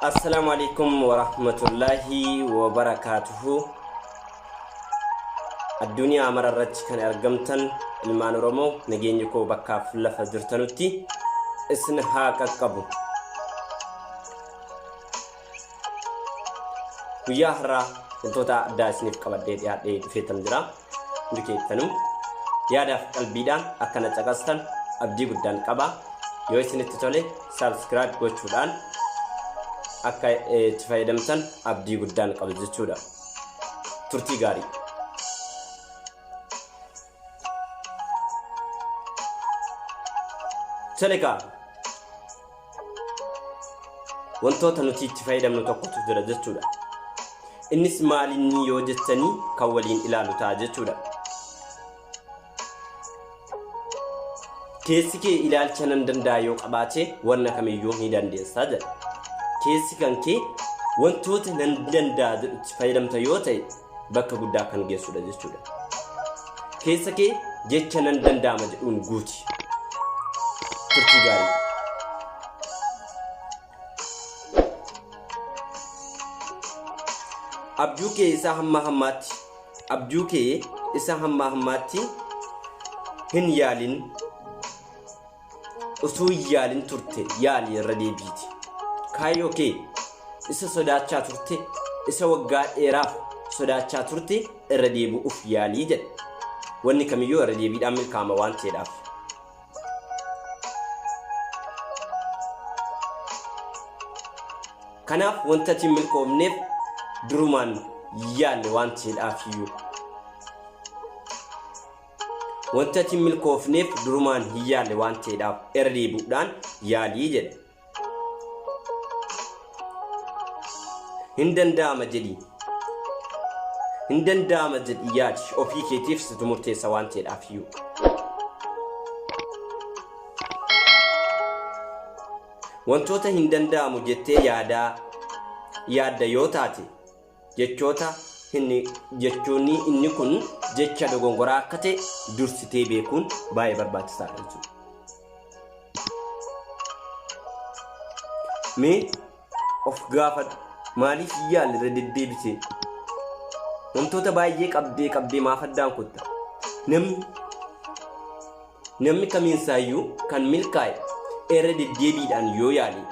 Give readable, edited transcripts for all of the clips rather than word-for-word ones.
Assalaamu alaikum warahmatullaahi wabarakaatuhu. Addunyaa mara irratti kan argamtan ilmaan Oromoo, nageenyi koo bakkaaf lafa jirtanutti isin haa qaqqabu. Guyyaa har'aa wantoota addaa isiniif qabadhee dhiyaadhee dhufeetan jira. Hundi keessanuu yaadaaf qalbiidhaan akka na caqastan abdii guddaan qaba. Yoo isinitti tole subscribe gochuudhaan akka itti fayyadamtan abdii guddaan qaba jechuudha. Turtii gaarii. Tole kaa, wantoota nuti itti fayyadamnu tokkotu jira jechuudha. Innis maalinni yoo jettanii kan waliin ilaalu ta'a jechuudha. Keessi kee ilaalcha nan danda'a yoo qabaate wanna kamiyyuu ni dandeessa jedha. Keessi kan kee wantoota nan danda'a jedhutti fayyadamta yoo ta'e bakka guddaa kan geessudha jechuudha. Keessa kee jecha nan danda'ama jedhuun guuti. Turtii gaarii. Abjuu kee isa hamma hammaatti abjuu kee isa hamma hammaatti hin yaalin, utuu hin yaalin turte yaali irra deebiiti. Kaayyoo kee isa sodaachaa turte, isa waggaa dheeraaf sodaachaa turte irra deebi'uuf yaalii jedha. Wanni kamiyyuu irra deebiidhaan milkaa'ama waan ta'eedhaaf. Kanaaf wanta ati hin milkoofneef durumaan yaalle waan ta'eedhaaf iyyuu. Wanta ati hin milkoofneef durumaan hin yaalle waan ta'eedhaaf irra deebi'uudhaan yaalii jedha. Hin danda'ama jedhi. Hin danda'ama jedhi yaadi, ofii keetiif situ murteessa waan ta'eedhaaf iyyuu. Wantoota hin danda'amu jettee yaadaa yaadda yoo taate, jechoota hin jechoonni inni kun jecha dogongoraa akka ta'e dursitee beekuun baay'ee barbaachisaadha jechuudha. Mee of gaafadhu, maaliif yaalle irra deddeebisee wantoota baay'ee qabdee qabdee maaf addaan kutta? Namni kamiinsaayyuu kan milkaa'e irra deddeebiidhaan yoo yaale.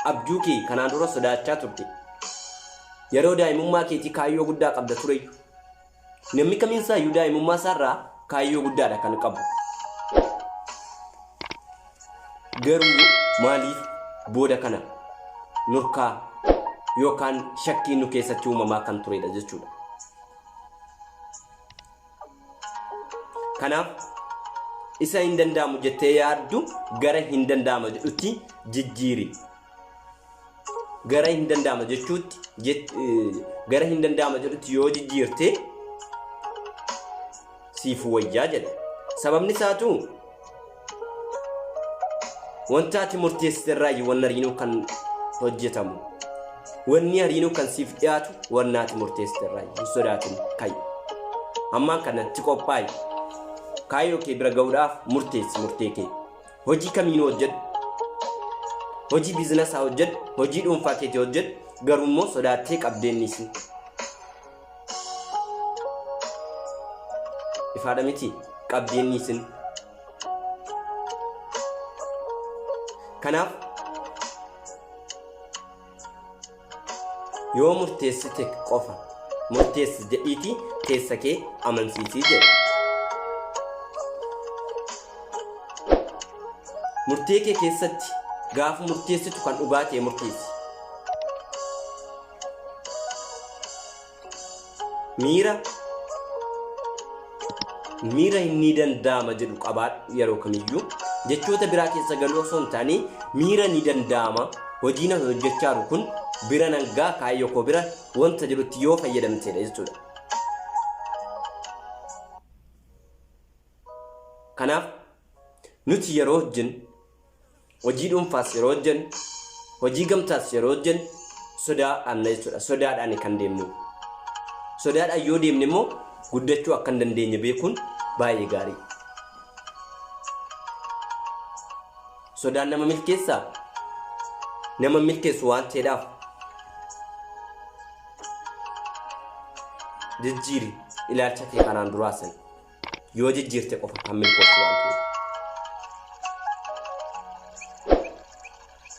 Abjuu kee kanaan dura sodaachaa turte, yeroo daa'imummaa keetii kaayyoo guddaa qabda tureyyu. Namni kamiinsaayyuu daa'imummaa isaarraa kaayyoo guddaadha kan qabu. Garuu maaliif booda kana nurkaa yookaan shakkiin nu keessatti uumamaa kan turedha jechuudha. Kanaaf isa hin danda'amu jettee yaaddu gara hin danda'ama jedhutti jijjiiri. Gara hin danda'ama jechuutti, gara hin danda'ama jedhutti yoo jijjiirte siif wayyaa jedha. Sababni isaatu wanta ati murteessite irraa wanni hariinuu kan hojjetamu. Wanni hariinuu kan siif dhiyaatu wanna ati murteessite irraa. Hin sodaatin, ka'i. Ammaan kanatti qophaa'i. Kaayyoo kee bira ga'uudhaaf murteessi murtee kee. Hojii kamiinuu hojjedhu. Hojii biizinasaa hojjedhu, hojii dhuunfaa keetii hojjedhu, garuu immoo sodaattee qabdeen dhiisin. Ifaadha miti, qabdeen dhiisin. Kanaaf yoo murteessite qofa murteessi jedhiitii keessa kee amansiisii jedha. Murtee kee keessatti gaafa murteessitu kan dhugaa ta'e murteessi. Miira miira inni danda'ama jedhu qabaadhu yeroo kamiyyuu. Jechoota biraa keessa galuu osoo hin taane miira ni danda'ama. Hojii na hojjechaa jiru kun bira nan ga'a kaayyoo koo bira wanta jedhutti yoo fayyadamtedha jechuudha. Kanaaf nuti yeroo hojjennu hojii dhuunfaas yeroo hojjennu hojii gamtaas yeroo hojjennu sodaa qabna jechuudha. Sodaadhaan kan deemnu. Sodaadhaan yoo deemne immoo guddachuu akka hin dandeenye beekuun baay'ee gaarii. Sodaan nama milkeessaa? Nama milkeessu waan ta'eedhaaf jijjiiri ilaalcha kee kanaan duraa sana. Yoo jijjiirte qofa kan milkooftu waan ta'eef.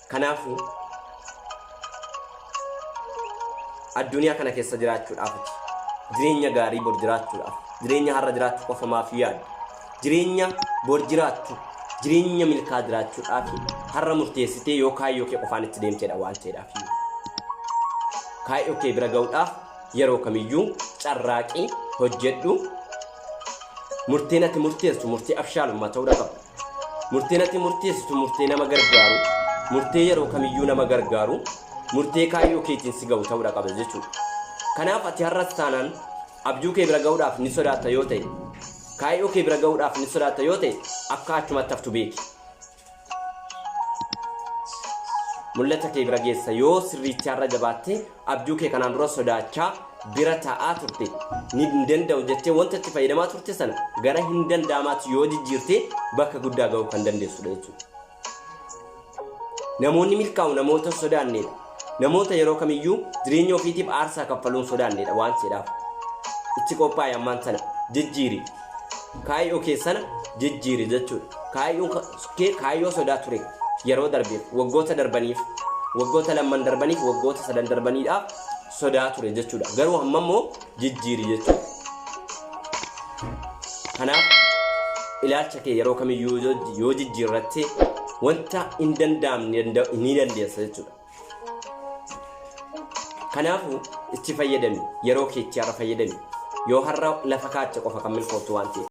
Kanaafuu addunyaa kana keessa jiraachuudhaaf jireenya gaarii bor jiraachuudhaaf jireenya har'a jiraachuu qofa maaf yaaddu? Jireenya bor jiraattu jireenya milkaa jiraachuudhaaf har'a murteessitee yoo kaayyoo kee qofaan itti deemtedha waan ta'eedhaaf. Kaayyoo kee bira ga'uudhaaf yeroo kamiyyuu carraaqii hojjedhu. Murteen ati murteessitu murtee abshaalummaa ta'uu qaba. Murteen ati murteessitu murtee nama gargaaru, murtee yeroo kamiyyuu nama gargaaru, murtee kaayyoo keetiin si ga'u ta'uu qaba jechuudha. Kanaaf ati har'as taanaan abjuu kee bira ga'uudhaaf ni sodaatta yoo ta'e, kaayyoo kee bira ga'uudhaaf ni sodaatta yoo ta'e, akka achumatti haftu beeki. Mul'ata kee bira geessa yoo sirriitti har'a jabaattee abjuu kee kanaan dura sodaachaa bira taa'aa turte ni hin danda'u jettee wanta itti fayyadamaa turte sana gara hin danda'amaatti yoo jijjiirte bakka guddaa ga'uu kan dandeessudha jechuudha. Namoonni milkaa'u namoota sodaannedha. Namoota yeroo kamiyyuu jireenya ofiitiif aarsaa kaffaluun sodaannedha waan ta'eedhaaf. Itti qophaa'e ammaan sana jijjiiri. Kaayyoo kee sana jijjiiri jechuudha. Kaayyoon kee kaayyoo sodaa ture yeroo darbeef waggoota darbaniif waggoota lamman darbaniif waggoota sadan darbaniidhaaf sodaa ture jechuudha. Garuu amma immoo jijjiiri jechuudha. Kanaaf ilaalcha kee yeroo kamiyyuu yoo jijjiirratte wanta hin danda'amne ni dandeessa jechuudha. Kanaafuu itti fayyadami yeroo keetti har'a fayyadami yoo har'a lafa kaatte qofa kan milkooftu waan ta'eef.